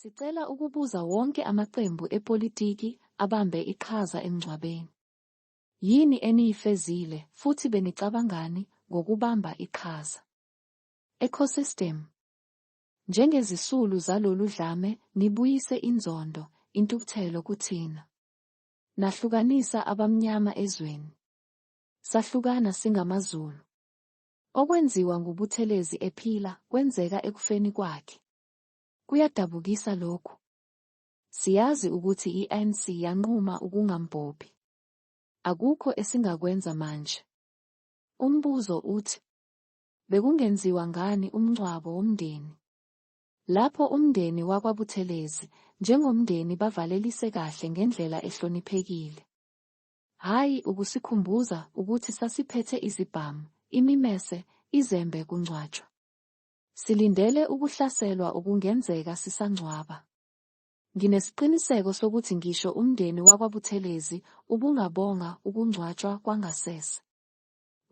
Sicela ukubuza wonke amaqembu epolitiki abambe iqhaza emngcwabeni. Yini eniyifezile futhi benicabangani ngokubamba iqhaza? Ecosystem. Njengezisulu zalolu dlame nibuyise inzondo, intukuthelo kuthina. Nahlukanisa abamnyama ezweni. Sahlukana singamaZulu. Okwenziwa nguButhelezi ephila kwenzeka ekufeni kwakhe. Kuyadabukisa lokhu. Siyazi ukuthi i-ANC yanquma ukungambophi. Akukho esingakwenza manje. Umbuzo uthi, bekungenziwa ngani umngcwabo womndeni? Lapho umndeni wakwaButhelezi, njengomndeni bavalelise kahle ngendlela ehloniphekile. Hhayi ukusikhumbuza ukuthi sasiphethe izibhamu, imimese, izembe kungcwatshwa. Silindele ukuhlaselwa okungenzeka sisangcwaba. Nginesiqiniseko sokuthi ngisho umndeni wakwaButhelezi ubungabonga ukungcwatshwa kwangasese.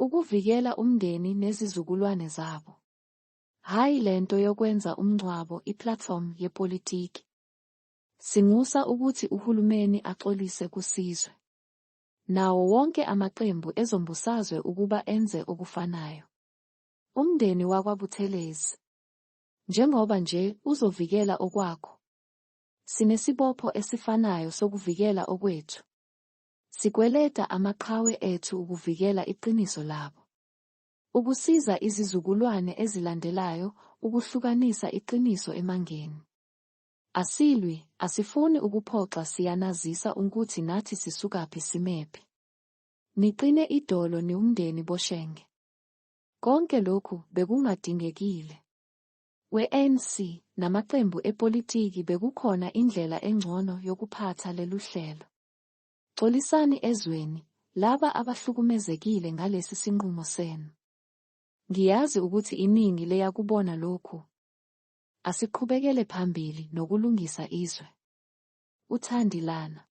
Ukuvikela umndeni nezizukulwane zabo. Hhayi le nto yokwenza umngcwabo i-platform yepolitiki. Sinxusa ukuthi uhulumeni axolise kusizwe. Nawo wonke amaqembu ezombusazwe ukuba enze okufanayo. Umndeni wakwaButhelezi. Njengoba nje uzovikela okwakho. Sinesibopho esifanayo sokuvikela okwethu. Sikweleta amaqhawe ethu ukuvikela iqiniso labo. Ukusiza izizukulwane ezilandelayo ukuhlukanisa iqiniso emangeni. Asilwi, asifuni ukuphoxa siyanazisa unkuthi nathi sisukaphi simephi. Niqine idolo niwumndeni boShenge. Konke lokhu bekungadingekile. We-ANC namaqembu epolitiki bekukhona indlela engcono yokuphatha leluhlelo. Xolisani ezweni, laba abahlukumezekile ngalesi sinqumo senu. Ngiyazi ukuthi iningi liyakubona lokhu. Asiqhubekele phambili nokulungisa izwe. UThandi lana.